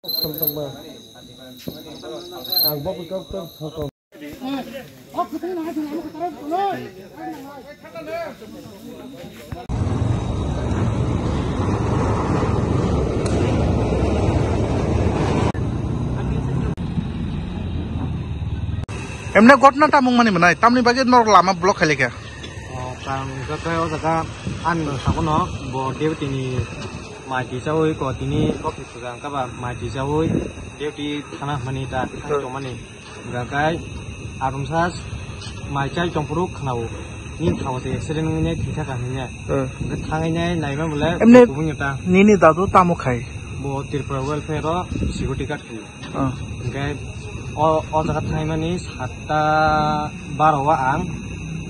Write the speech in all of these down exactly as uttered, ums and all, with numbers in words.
Ang bo kok kok kok. Emne ghotna tamung mani mwnai, tamni bagwi norok lama block khailai kha. O, karon hwnkhe o jaga ani sagono bo deputy ni mai tisaui ko tini bokni swkang kaba mai tisaui deputy thana hwnmani ta thang tongmani. Hwnkhe arumsa mai chai tongphuru khwnao. Ni khao te accident wngya thwisa ka hwnya. Hmm. Hwnkhe thangwi nai naima bole Emne kubungni ta. Nini dadu tamo khai? Bo Tripura welfare o security guard khai. Ah. Hwnkhe o, o jaga thaimani satta baro o ang,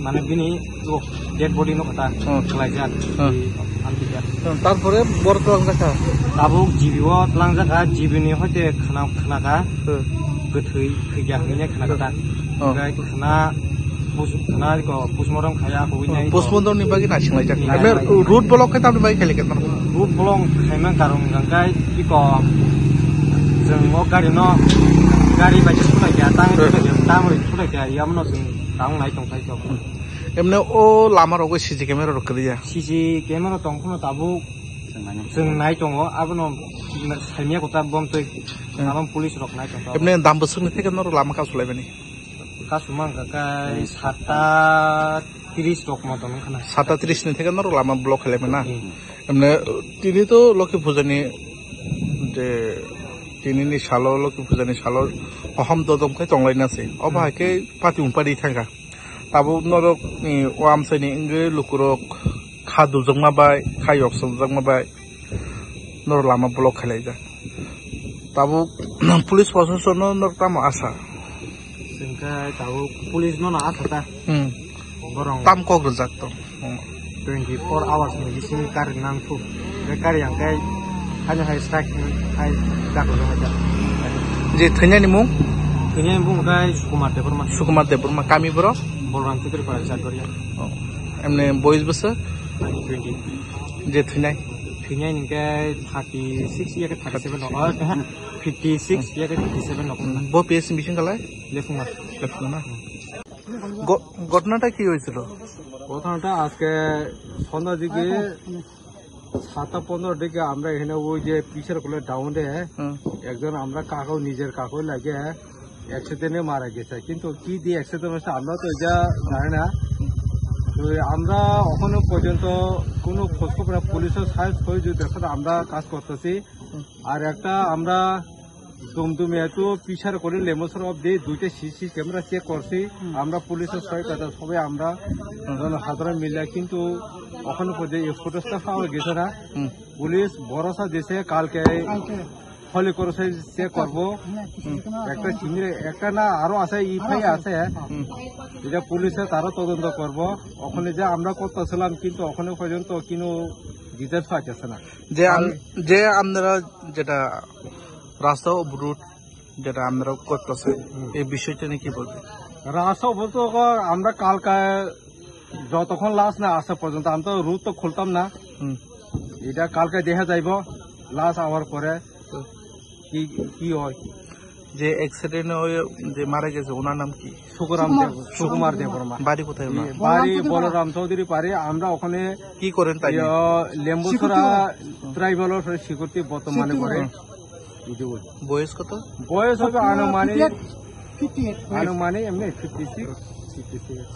mane, bini o dead body no kata Oh. khlaijak, Oh. i amtijak. Oh, tarpore bor twlang jakha? Tabuk G B o twlang jakha, G B ni hoite khna, khnakha, Oh. kwthwi, thwikya hwnwi khna kata. Oh. Hwnkhe khna, pus-, khna ko postmortem khaya, ko winai ko. Postmortem ni bagwi naisinglaijak. Nai, Ame nai. Road block khe tamni bagwi khailai khe mano? Road block khaima karon hwnkhe iko chwng o gari no, gari bai se sulaikha, tang sulaikha, tang rwi sulaikha, yamono chwng tang nai tongkha iko. Emne o lama rogo C C camera rok kwrwi ya? C C camera tong phano tabuk chwng nai tongo, abono saimya kota bom twi Hmm. abang police rok nai tongkha. Emne dam bwswkni theke norok lama kasu laimani? Kasu mang kha kai satta tris tok moto nung khana. Satta tris ni theke norok lama block khailai mano. Hmm. Emne tini to Lokhi puja ni je tini ni salo Lokhi puja ni salo ohom dodom khai tonglai na se. Oba Hmm. hai khe pati umpari thangkha. Tabuk norok ni o amsai ni wngwi lukurok kha dujakma bai, kha yok sokjakma bai norok lama block khailai jak. Tabuk police proshasonno norok tamo asa? Hwnkhe tabuk police no na asa ta. Hmm. Borong Tam kok rwjak tong. Hmm. twenty four hours ni bising kari nang thu. Be kari yang kai hanya hai strike hai dak rwjak. Je thwinani mung? Thwinani mung kai Sukumar Debbarma. Sukumar Debbarma, kami boro? Bolram Chitri Para Chakdoria. Oh. Emne boys bwswk? twenty. Je thwinai? Thwinai hwnkhe thirty six ya khe thirty seven no. Oh, fifty six ya khe fifty seven no. Bo P S ni bising kalai? Lephunga. Lephunga na? ঘটনাটা কি হয়েছিল? ঘটনাটা আজকে সন্ধ্যার দিকে সাতটা পনেরো দিকে আমরা এখানে ওই যে পিছের কোলে ডাউনে হুম। একজন আমরা কাকাও নিজের কাকাও লাগে অ্যাক্সিডেন্টে মারা গেছে, কিন্তু কি দিয়ে অ্যাক্সিডেন্ট হয়েছে আমরা তো এটা জানি না। তো আমরা এখনো পর্যন্ত কোনো খোঁজখবর না, পুলিশের সাহায্য সহযোগিতার সাথে আমরা কাজ করতেছি। আর একটা আমরা দুমদুমিয়া তো পিছার করে লেমসর অব্দি দুইটা সিসি ক্যামেরা চেক করছি। হুম। আমরা পুলিশের সহায়তা সবাই আমরা হুম। জনসাধারণ মিলে, কিন্তু এখনো পর্যন্ত এই ফুটেজটা পাওয়া গেছে না। হুম। পুলিশ ভরসা দিছে কালকে কালকে। হলি করে চেক করবো। হুম। একটা চিংড়ি, একটা না আরো আছে, ইফাই আছে। হুম। এটা পুলিশে তারা তদন্ত করবো। ওখানে যে আমরা করতেছিলাম, কিন্তু ওখানে পর্যন্ত কোনো ডিটেলস পাইতেছে না। যে আম-, যে আপনারা যেটা রাস্তা অবরোধ যেটা আমরা করতেছে, হুম। এই বিষয়টা নিয়ে কি বলবেন? রাস্তা অবরোধ তো আমরা কালকে যতক্ষণ লাশ না আসা পর্যন্ত আমরা তো রোড তো খুলতাম না। হুম। এটা কালকে দেখা যাইব লাশ আওয়ার পরে। হুম। কি, কি হয়? যে অ্যাক্সিডেন্ট হয়ে যে মারা গেছে, ওনার নাম কি? সুকুরাম সুকুমার। দেব-, সুকুমার দেববর্মা। বাড়ি কোথায় ওনার? বাড়ি বলরাম চৌধুরী পাড়ে। আমরা ওখানে কি করেন তাই? ইয়ে, লেম্বুছড়া সিকিউরিটি করেন। ট্রাইবাল অফিসে সিকিউরিটি বর্তমানে সিকিউরিটি করে। করেন। এই যে ওই। বয়স কত? বয়স হবে আনুমানিক, ফিফটি এইট, ফিফটি এইট বয়স। আনুমানিক এমনি fifty six, fifty six.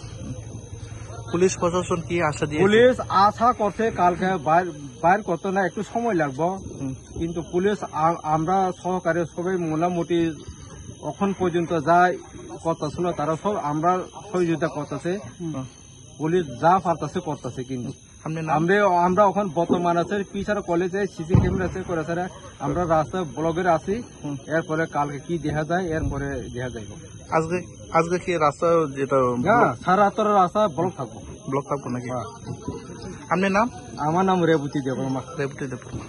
Police প্রশাসন কি আশা দিয়েছে? পুলিশ আশা করছে কালকে বাইর, বাইর করতে না, একটু সময় লাগবো। হুম। কিন্তু পুলিশ আ-, আমরা সহকারে সবাই মোটামুটি এখন পর্যন্ত যা কথা ছিল, তারা সব আমরা সহযোগিতা করতেছে। হুম। পুলিশ যা পারতেছে করতেছে, কিন্তু আপনি নাম? আমরা, আমরা এখন বর্তমান আছে পিছার কলেজে সিসি ক্যামেরা চেক করে, স্যার, আমরা রাস্তা ব্লকের আছি। হুম। এরপরে কালকে কি দেখা যায়, এরপরে দেখা যাইব। আজকে, আজকে কি রাস্তা যেটা না, ব্লক? সারা রাত্র রাস্তা ব্লক থাকবো। ব্লক থাকবো নাকি? হ্যাঁ। আপনার নাম? আমার নাম রেবতী দেববর্মা। রেবতী দেববর্মা।